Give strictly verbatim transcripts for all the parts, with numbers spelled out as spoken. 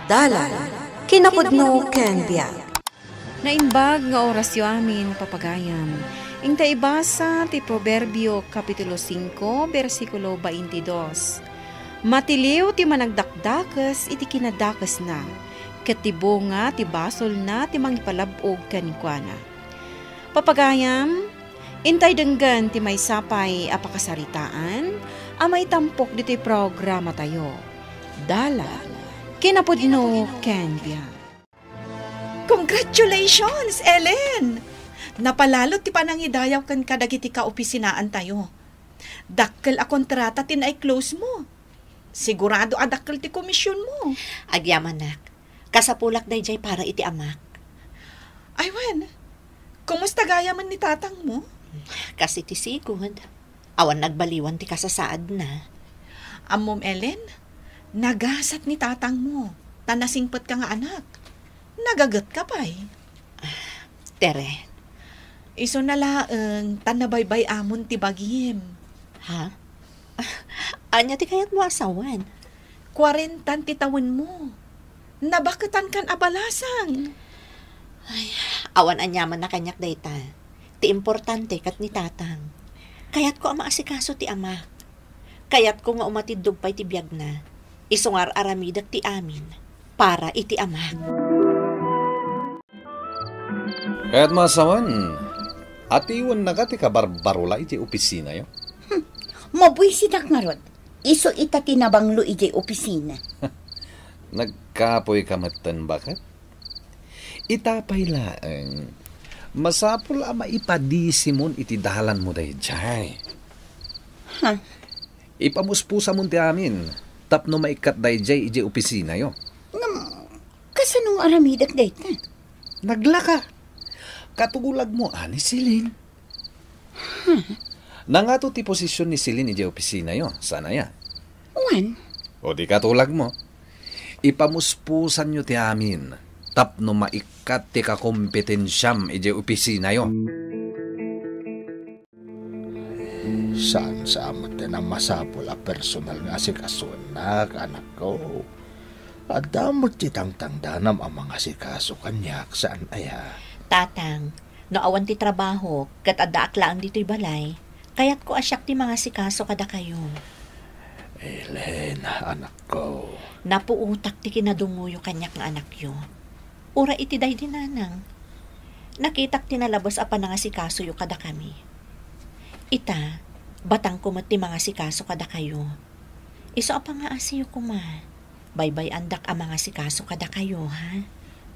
Dalan, kinapudno ken biag. Naimbag nga orasyo amin, papagayam. Inta ibasa ti Proverbio, Kapitulo singko, bersikulo baintidos. Matiliw ti managdakdakes iti kinadakesna, ket ti bunga ti basolna ti mangipalab-og kenkuana. Papagayam, intay denggen ti maysa pay a pakasaritaan a maitampok ditoy programatayo. Dalan, kinapudno ken biag. Congratulations, Ellen! Napalalo ti panangidayaw ken kadagiti kaopisinaantayo. Dakkel a kontrata ti nai-close mo. Sigurado a dakkel ti komisionmo. Agyamanak. Kasapulak daydiay para iti amak. Ay, wen. Kumusta gayamen ni tatangmo? Kas iti sigud. Awan nagbaliwan ti kasasaadna. Ammom, Ellen, nagasat ni tatangmo, ta nasingpetka nga anak. Nagagetka pay. Tere. Isuna laeng ta nabaybay-amon ti bagim. Ha? Ania ti kayatmo a sawen? Kuarentan ti tawenmo. Nabaketankan a balasang. Ay, awan aniamanna kaniak dayta. Ti importante ket ni tatang. Kayatko a maasikaso ti amak. Kayatko nga umatiddog pay ti biagna. Isu nga ar-aramidek ti amin para iti amak. Kayat masawen, atiwennaka ti kabarbaro la iti opisinayo? Hmm, mabuisitak ngarud. Isu ita ti nabanglo idiay opisina. Nagkapoyka metten, baket? Ita pay laeng, masapul a maipadisimon iti dalanmo daydiay. Ha? Ipamuspusamon ti amin tapno maikkat daydiay idiay opisinayo. Ngem, kasano nga aramidek dayta? Naglaka. Katulagmo a ni Celine. Hmm. Nangato ti posisyon ni Celine idiay opisinayo, saan aya? Wen. O di katulagmo, ipamuspusanyo ti amin tapno maikkat ti kakompetensiam idiay opisinayo. Saan sa met ti masapul a personal nga asikasoennak, anakko. Adda met ti tangtangdanam a mangasikaso kaniak, saan aya? Tatang, no awan ti trabaho, ket addaak laeng ditoy balay, kayatko a siak ti mangasikaso kadakayo. Ellen, anakko. Napuotak ti kinadungoyo kaniak nga anakyo. Uray iti daydi nanang. Nakitak ti nalabes a panangasikasoyo kadakami. Ita, batangko met ti mangasikaso kadakayo. Isu a pangaasiyo koma. Baybay-andak a mangasikaso kadakayo, ha?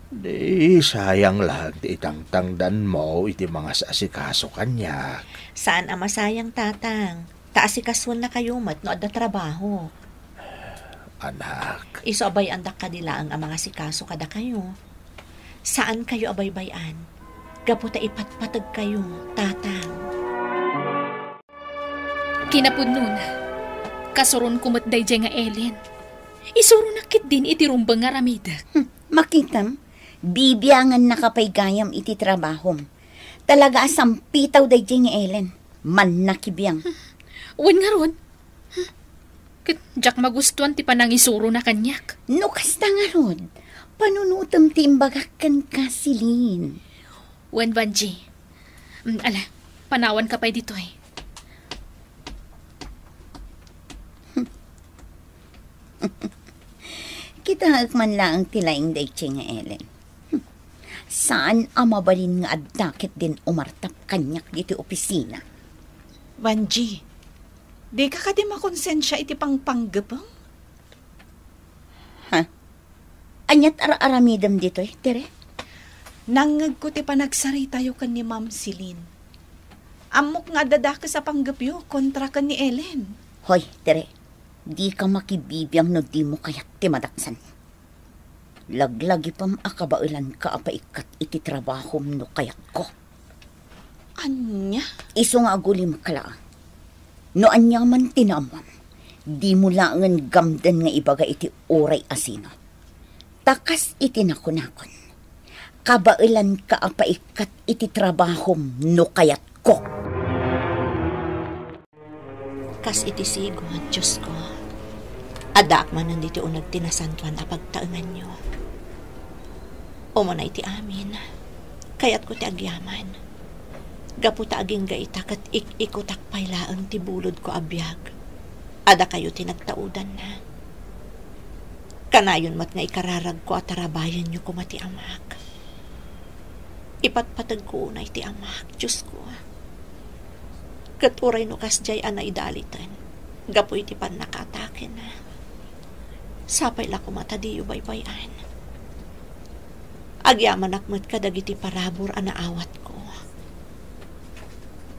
Di sayang laeng ti itangtangdanmo iti mangas-asikaso kaniak. Saan a masayang, Tatang. Ta asikasuennakayo met no adda trabaho. Anak. Isu a bay-andak kadi laeng a mangasikaso kadakayo. Saankayo a baybay-an. Gapu ta ipatpategkayo, Tatang. Kinapudnona, kasuronko met daydiay nga Ellen. Isuronak ketdin iti rumbeng nga aramidek. Hmm, makitam, bibiangannaka pay gayam iti trabahom. Talaga a sampitaw daydiay nga Ellen. Mannakibiang. Wen ngarud. Ket diak magustuan ti panangisurona kaniak. No kasta ngarud, panunotem ti imbagak kenka, Celine. Wen, Vangie. Mm, ala, panawanka pay ditoy. Kitaek man laeng ti laing daytoy nga Ellen. Hmm. Saan a mabalin nga adda ketdin umartap kaniak ditoy opisina. Vangie, dika kadi makonsensia iti pangpanggepem? Ha? Aniat ar-aramidem ditoy, Tere? Nangngegko ti panagsaritayo ken ni Ma'am Celine. Ammok nga adda dakes a panggepyo kontra ken ni Ellen. Hoy, Tere, dika makibibiang no dimo kayat ti madaksan. Laglagipem a kabaelanka a paikkat iti trabahom no kayatko. Ania? Isu nga agulimka laeng. No aniaman ti naammoam, dimo laengen gamden nga ibaga iti uray a sino. Ta kas iti nakunakon, kabaelanka a paikkat iti trabahom no kayatko. Kas iti sigud, Diosko, Addaak manen ditoy uneg ti nasantoan a pagtaenganyo. Umuna iti amin, kayatko ti agyaman. Gapu ta agingga ita ket ik-ikutak pay laeng ti bulodko a biag a dakayo ti nagtaudanna. Kanayon met nga ikararagko a tarabayenyo koma ti amak. Ipatpategko unay ti amak, Diosko. Ket uray no kasdiay a naidaliten gapu iti pannakaatakena, sapay la koma ta diyo baybay-an. Agyamanak met kadagiti parabur a naawatko.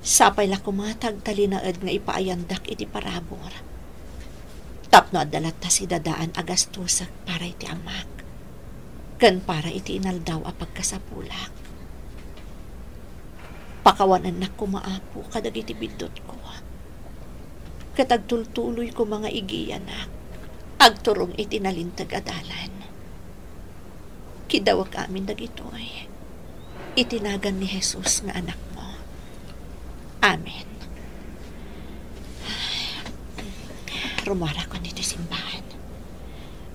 Sapay la koma ta agtalinaed nga ipaayandak iti parabur. Tapno adda latta sidadaan a gastosek para iti amak, ken para iti inaldaw a pagkasapulak. Pakawanennak koma, Apo, kadagiti biddutko, ket agtultuloy koma nga igiyanak agturong iti nalinteg a dalan. Kidawek amin dagitoy iti nagan ni Jesus nga Anakmo. Amen. Rummuarakon iti simbahan.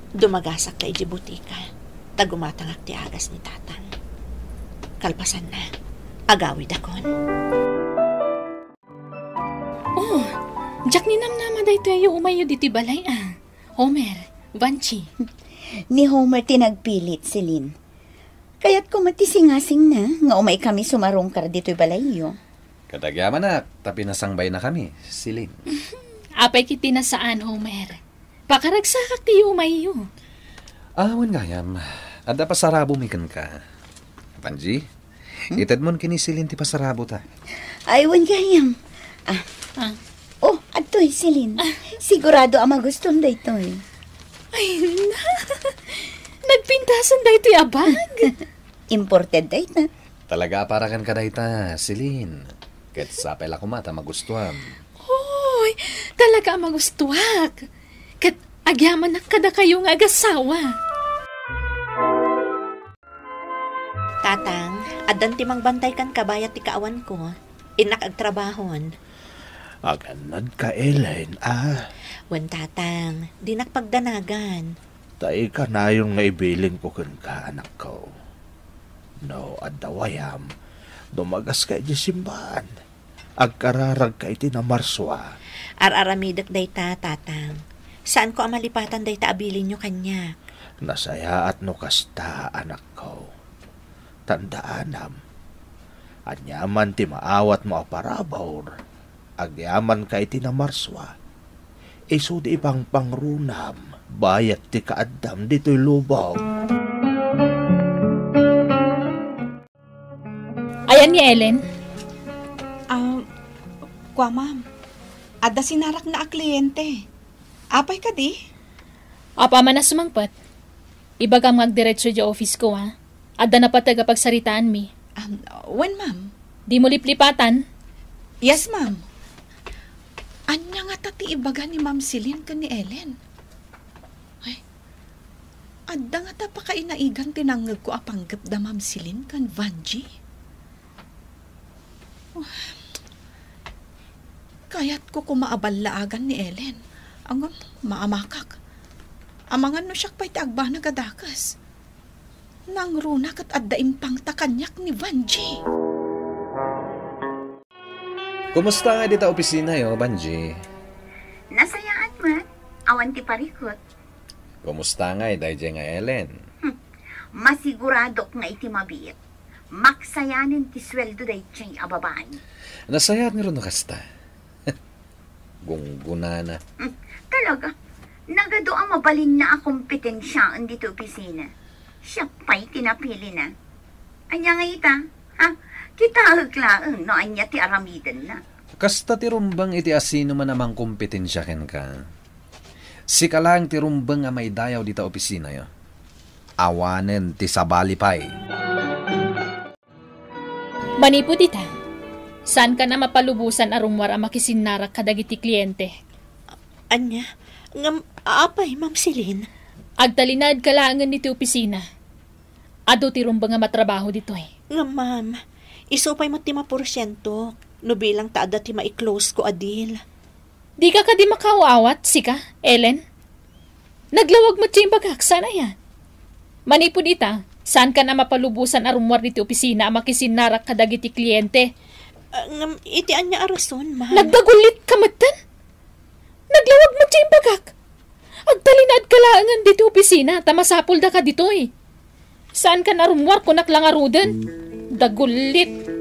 Dumagasak ta iti butika, ta gumatangak ti agas ni Tatang. Kalpasanna, agawidakon. Oh, diak ninamnama daytoy a yuumayyo ditoy balay, a. Homer, Vanchi. Ni Homer ti nagpilit, Celine. Kayatko met ti singasingna nga umaykami sumarungkar ditoy balayyo. Ket agyamanak ta pinasangbaynakami, Celine. Apay ket ti nasaan, Homer? Pakaragsakak ti yuumayyo. Awan gayam, adda pasarabomi kenka. Vanchi, hmm? Itedmon ken ni Celine ti pasarabota. Ay, wen gayam. Ah. Ah. Oh, adtoy, Celine. Ah. Sigurado a magustuam daytoy. Ay, na. Nagpintasan daytoy a bag. Imported dayta. Talaga a para kenka dayta, Celine. Ket sapay la koma ta magustuam. Hoy, talaga a magustuak. Ket agyamanak kadakayo nga agasawa. Tatang, addan ti mangbantay kenka bayat ti kaawanko. Innak agtrabahon. Agannadka, Ellen, a? Wen, Tatang, dinak pagdanagan. Ta ikanayon nga ibilin ko kenka, anakko. No adda wayam, dumagaska idiay simbahan. Agkararagka iti namarsua. Ar-aramidek dayta, Tatang. Saanko a malipatan dayta a bilinyo kaniak. Nasayaat no kasta, anakko. Tandaanam, aniaman ti maawatmo a parabur, agyamanka iti namarsua, isu ti ipangpangrunam bayat ti kaaddam ditoy lubong. Ayan ni Ellen? Ah, kua, ma'am. Adda sinarakna a kliyente. Apay kadi? Apaman a sumangpet. Ibagam nga agdiretso idiay office ko, ha? Adda napateg a pagsaritaanmi. Um, wen, ma'am. Dimo liplipatan? Yes, ma'am. Ania ngata ti ibaga ni Ma'am Celine ken ni Ellen? Ay, adda ngata pakainaigan ti nangngegko a panggep da Ma'am Celine ken Vanjie? Kayatko koma a ballaagan ni Ellen. Ngem maamakak. Amangan no siak pay ti agbanag a dakes. Nangruna ket adda impangta kaniak ni Vanjie. Kumusta nga dita opisinayo, Vanjie? Nasayaat met. Awan ti parikut. Kumusta ngay daydiay nga Ellen? Hmm. Masiguradok nga iti mabiit, maksayanen ti sueldo daydiay a babai. Nasayaat ngarud no kasta. Gunggonana. Hmm. Talaga, nagadu a mabalinna a kompetensiaen ditoy opisina. Siak pay ti napilina. Ania ngay ita? Ha? Kitaek laeng no ania ti aramidenna. Kasta ti rumbeng iti asinoman a mangkompetensia kenka. Sika laeng ti rumbeng a maidayaw dita opisinayo. Awanen ti sabali pay. Manipud ita, saankan a mapalubosan a rummuar a makisinnarak kadagiti kliente. Ania? Ngem apay, Ma'am Celine? Agtalinaedka laengen iti opisina. Adu ti rumbeng a matrabaho ditoy. Ngem, ma'am, isu pay met ti maporsientok no bilang ta adda ti mai-close ko a deal. Dika kadi makaaw-awat, sika, Ellen? Naglawag met ti imbagak, saan aya? Manipud ita, saankan a mapalubosan a rummuar ditoy opisina a makisinnarak kadagiti kliente. Ah, ngem iti ania a rason, ma'am? Nagdagullit ka metten? Naglawag met ti imbagak. Agtalinaedka laengen ditoy opisina ta masapuldaka ditoy. Saankan a rummuar, kunak la ngaruden. Dagullit.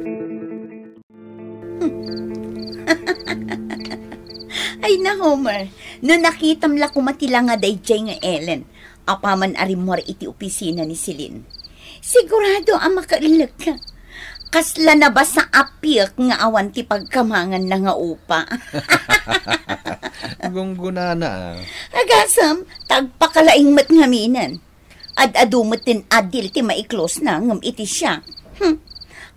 Ay na, Homer, no nakitam la koma ti langa daydiay nga Ellen, apaman a rimmuar iti opisina ni Celine. Sigurado a makaellek ka. Kasla nabasa a piek nga awan ti pagkamanganna nga upa. Gunggonana, ah. Agasem, tagpakalaing met ngaminen. Ad-adu met ti addil ti maiklos na ngem iti siak. Hmm.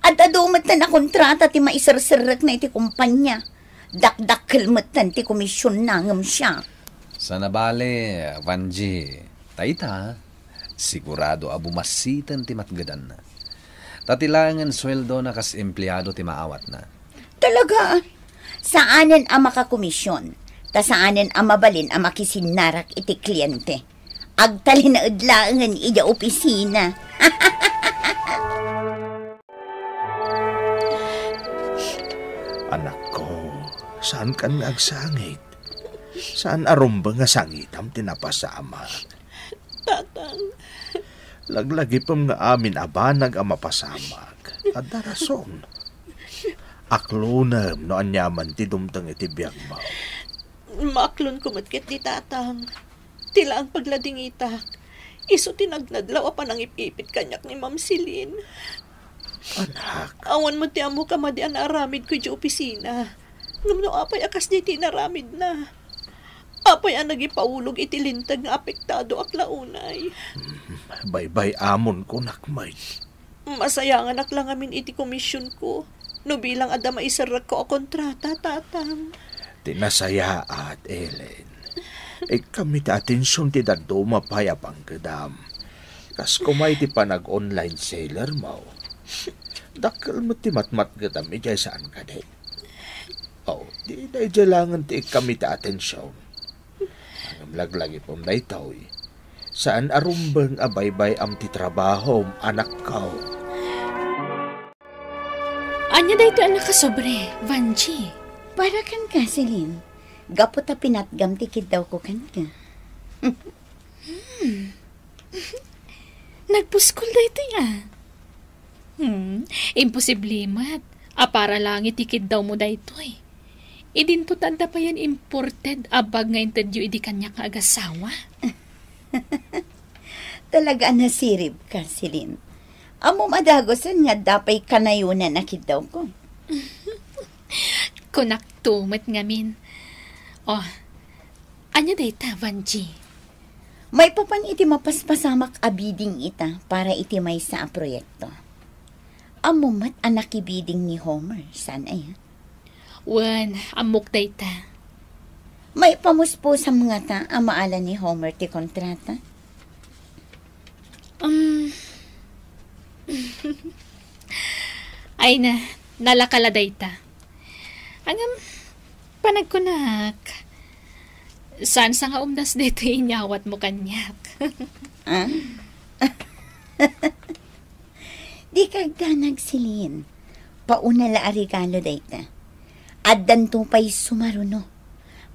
Ad-adu met ti nakontrata ti maiserserrekna iti kompania. Dakdakkel met ti komisionna ngem siak. Saan a bale, Vangie. Ta ita, sigurado a bumassiten ti matgedanna. Ta ti laengen sueldona kas empleado ti maawatna. Talaga? Saanen a makakomision, ta saanen a mabalin a makisinnarak iti kliente. Agtalinaed laengen idiay opisina. Anakko, saankan nga agsangit. Saan a rumbeng a sangitam ti napasamak. Tatang. Laglagipem nga amin a banag a mapasamak. Adda rason. Aklonem no aniaman ti dumteng iti biagmo. Maaklonko met ketdi, Tatang. Ti laeng pagladingitak, isu ti nagnadlaw a panangip-ipit kaniak ni Ma'am Celine. Anak. Awan met ti ammok a madi a naaramidko idiay opisina. Ngem no apay a kasdi ti inaramidna? Apay a nagipaulog iti linteg nga apektadoak la unay? Mm, baybay-amonko, nak, met. Masayanganak la ngamin iti komisionko no bilang adda maiserrekko a kontrata, Tatang. Ti nasayaat, Ellen. Ikkam iti atension ti dadduma pay a panggedam. Kas koma iti panag-online seller mo. Dakkel met ti matmatgetam idiay, saan kadi? Oh, di daydiay laengen ti ikkam iti atension. Ngem laglagipem daytoy. Saan a rumbeng a baybay-am ti trabahom, anakko. Ania daytoy a nakasobre, Vangie? Para kenka, Celine. Gapu ta pinatgam ti kiddawko kenka. Hmm. Nagpuskol daytoy, ah. Hmm, imposible met a para laeng iti kiddawmo daytoy. Idinto ta adda payen imported a bag nga intedyo idi kaniak nga agasawa. Talaga a nasiribka, Celine. Ammom a dagusen nga adda pay kanayonan a kiddawko. Kunakto met ngamin. Oh, ania dayta, Vangie? Maipapan iti mapaspasamak a bidding ita para iti maysa a proyekto. Ammom met a nakibidding ni Homer, saan aya? Wen, ammok dayta. Maipamuspusam ngata a maala ni Homer ti kontrata? Um, ay na, nalaka la dayta. Ngem, panagkunak, saan sa nga umdas daytoy inyawatmo kaniak? Ah? Dika agdanag, Celine. Pauna la a regalo dayta. Addanto pay sumaruno.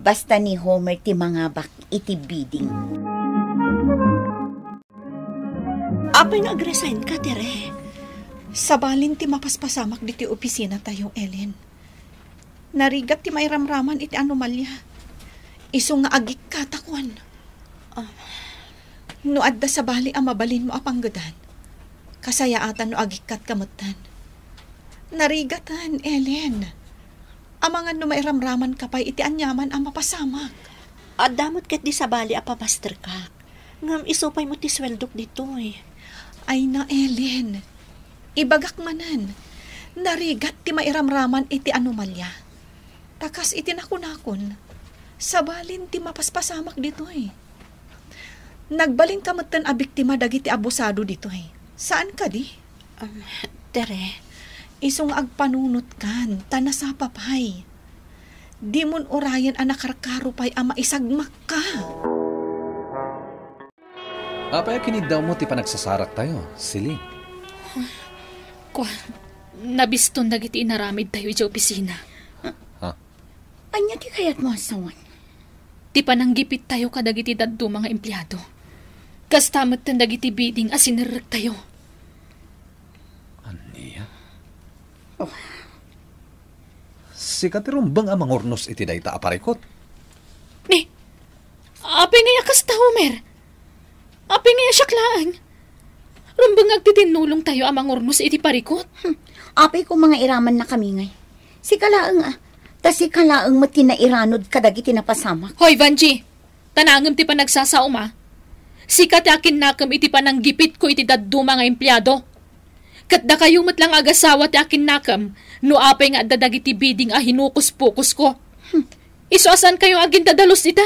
Basta ni Homer ti mangabak iti bidding. Apay nga agresign ka, Tere? Sabalin ti mapaspasamak ditoy opisina tayo, Ellen. Narigat ti mairamraman iti anomalia. Isu nga agikkatakon. Ah. No adda sabali a mabalinmo a panggedan, kasayaatan no agikkatka metten. Narigaten, Ellen. Amangan no mairamramanka pay iti aniaman a mapasamak. Adda met ketdi sabali a pamasterkak. Ngem isu pay met ti sueldok ditoy. Ay na, Ellen. Ibagak manen, narigat ti mairamraman iti anomalia. Ta kas iti nakunakon, sabalin ti mapaspasamak ditoy. Nagbalinka metten a biktima dagiti abusado ditoy. Saan kadi? Um, Tere. Isu nga agpanunotkan, ta nasapa pay. Dimon urayen a nakarkaro pay a maisagmakka. Apay a kiniddawmo ti panagsasaraktayo, Celine? Kua, nabiston dagiti inaramidtayo idiay opisina. Ha? Ania ti kayatmo a sawen? Ti pananggipittayo kadagiti dadduma nga empleado. Kasta metten dagiti bidding a sinerrektayo. Ania? Oh. Sika ti rumbeng a mangurnos iti dayta a parikut. Ni, apay ngay a kasta, Homer? Apay ngay a siak laeng? Rumbeng nga agtitinnulongtayo a mangurnos iti parikut. Hmm. Apay ko nga iramannakami ngay. Sika laeng a. Ta sika laeng met ti nairanod kadagiti napasamak. Hoy, Vangie! Ta nangem ti panagsasaom a. Sika ti akinnakem iti pananggipitko iti dadduma nga empleado. Ket dakayo met la nga agasawa ti akinnakem no apay nga adda dagiti bidding a hinukus-pukosko. Hmm. Isu a saankayo nga agindadalus ita.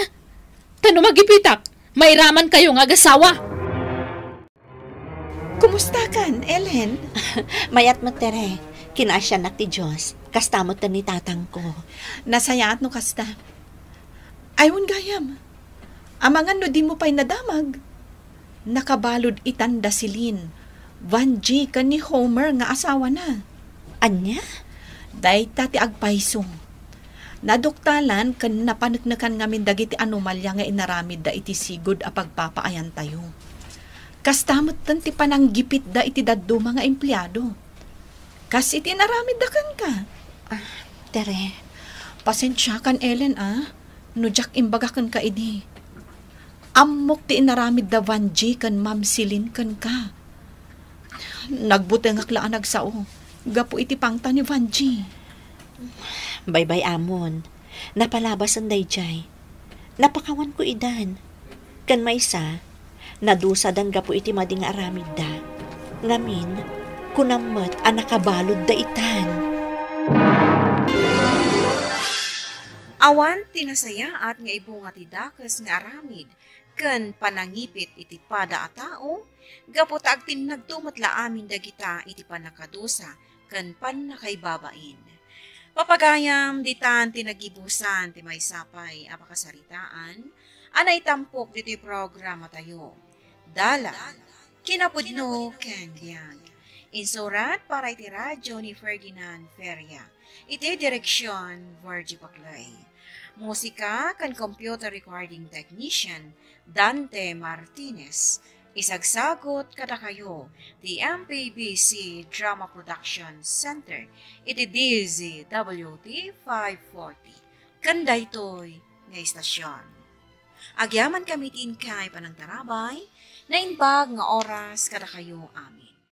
Ta no magipitak, mairamankayo nga agasawa. Kumustakan, Ellen? Mayat met, Tere. Kinaasiannak ti Dios. Kasta met ken ni tatangko. Nasayaat no kasta. Ay, wen gayam. Amangan no dimo pay nadamag. Nakabalud itan da Celine, Vangie ken ni Homer nga asawana. Ania? Dayta ti agpayso. Naduktalan ken napaneknekan ngamin dagiti anomalia nga inaramidda iti sigud a pagpapaayantayo. Kasta metten ti pananggipitda iti dadduma nga empleado. Kas iti inaramidda kenka. Ah, Tere. Pasensiakan, Ellen, a. No diak imbaga kenka idi. Ammok ti inaramidda Vangie ken Ma'am Celine kenka. Nagbutengak la a nagsao gapu iti pangta ni Vangie. Baybay-amon. Napalabasen daydiay. Napakawanko idan. Ken maysa, nadusadan gapu iti madi nga aramidda. Ngamin, kunam met a nakabaludda itan. Awan ti nasayaat nga ibunga ti dakes nga aramid ken panangipit iti pada a tao, gapu ta agtinnagto met la amin dagita iti pannakadusa ken pannakaibabain. Papagayam, ditan ti nagibusan ti maysa pay a pakasaritaan a naitampok ditoy programatayo. Dalan, kinapudno ken biag. Insurat para iti radyo ni Ferdinand Feria. Iti direksion, Virgie Paclay. Musika ken computer recording technician, Dante Martinez. Isagsagut kadakayo ti M P B C Drama Production Center iti D Z W T five forty. Ken daytoy nga istasyon. Agyamankami ti inkay panangtarabay, naimbag nga oras kadakayo amin.